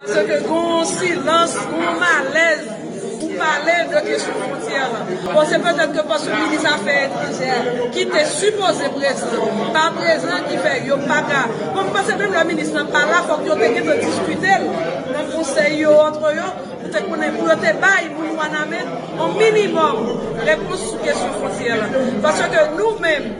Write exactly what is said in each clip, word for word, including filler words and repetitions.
Paske gen yon silans, gen yon malèz pou pale de kesyon fwontyè la. Bon, se petèt ke paske minis afè etranjè ki te sipoze prezan, pa prezan, ki fè yo pa ka. Bon, m panse menm lè minis lan pa la, fòk yo te gentan diskite l nan konsèy yo, antre yo, pou te konnen, pou yo te bay moun Wanament yon minimòm repons sou kesyon fwontyè la. Paske nou menm,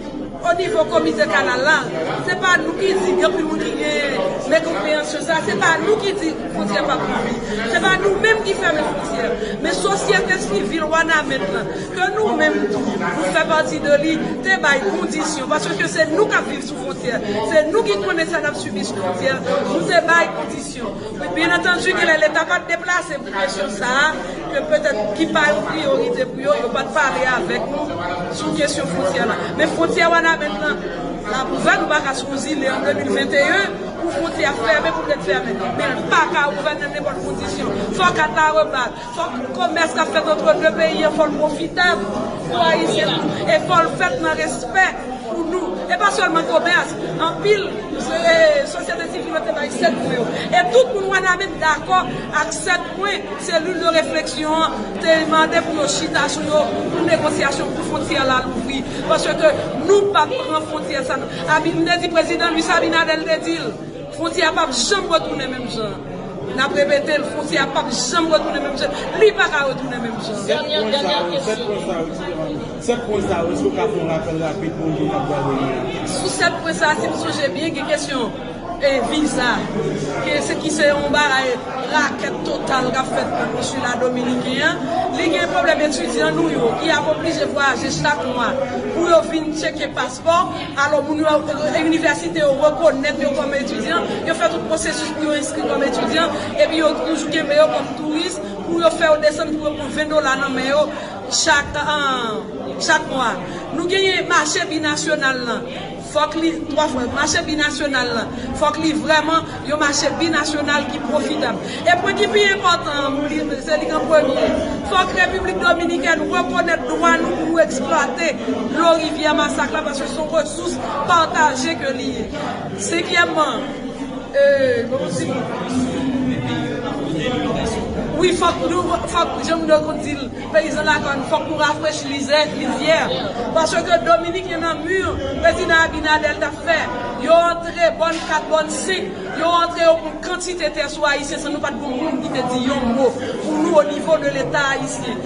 o nivo komite kanal la, se pa nou ki di, gen anpil moun ki gen mekonpreyansyon sa, se pa nou ki di fwontyè p ap louvri. Se pa nou menm ki fèmen fwontyè. Men sosyete sivil Wanament lan, ke nou menm tou, nou fè pati de li, te bay kondisyon. Paske se nou k ap viv sou fwontyè. Se nou ki konnen sa n ap sibi sou fwontyè. Nou te bay kondisyon. Wi, byen antandi, genlè Leta pa t deplase pou kesyon sa a, ke petèt ki pa yon priyorite pou yo, yo pa t pale avèk nou sou kesyon fwontyè la. Men fwontyè Wanament lan, la pwouve nou pa ka sou yon zile an de mil venteyen pou fwontyè a fèmen, pou l ret fèmen. Men l pa ka ouvè nan nenpòt kondisyon. Fòk kat la rebat. Fòk komès k ap fèt antre de peyi an, fò l pwofitab pou Ayisyen tou. E fò l fèt nan respè pou nou. E pa sèlman komès, anpil, e, sosyete sivil yo te bay sèt pwen yo. E tout moun Wanament dakò ak sèt pwen selil de refleksyon an te mande pou yo chita sou yo pou negosyasyon pou fwontyè la louvri. Paske nou p ap pran fwontyè sa. Abi-, m te di prezidan Luis Abinader te di l, fwontyè a p ap janm retounen menm jan. N ap repete l, fwontyè a p ap janm retounen menm jan. Li pa ka retounen menm jan. Sèt pwen sa yo, sèt pwen sa yo, sèt pwen sa yo, èske w ka fè yon rapèl rapid pou moun ki p ap gade nou an? Sou sèt pwen sa a, si m sonje byen, gen kesyon, e, viza, ke se ki se yon bagay rakèt total k ap fèt nan konsila dominiken an. Li gen pwoblèm etidyan nou yo, ki ap oblije vwayaje chak mwa pou yo vin tcheke paspò. Alò, moun yo, e, inivèsite yo rekonèt yo kòm etidyan, yo fè tout pwosesis pou yo enskri kòm etidyan, epi yo toujou kenbe yo kòm touris, pou yo fè yo desann, pou yo pran ven dola nan men yo chak, an, chak mwa. Nou genyen mache binasyonal lan. Fòk li, twa fwa, mache binasyonal lan, fòk li vrèman yon mache binasyonal ki pwofitab. E pwen ki pi enpòtan an, pou li, se li k an premye. Fòk Repiblik Dominikèn rekonèt dwa nou pou nou eksplwate dlo rivyè Masak la, paske se yon resous pataje ke li ye. Senkyèmman, e, bon, si, wi, fòk nou, fòk, jan m te konn di l, peyizan lakay nou, fòk nou rafrechi lizè, lizyè. Paske Dominik nan mur, prezidan Abinader t ap fè. Yo antre bòn kat, bòn senk, yo antre, yo pran kantite tè sou Ayisyen san nou pa t gen moun ki te di yon mo pou nou o nivo de Leta ayisyen.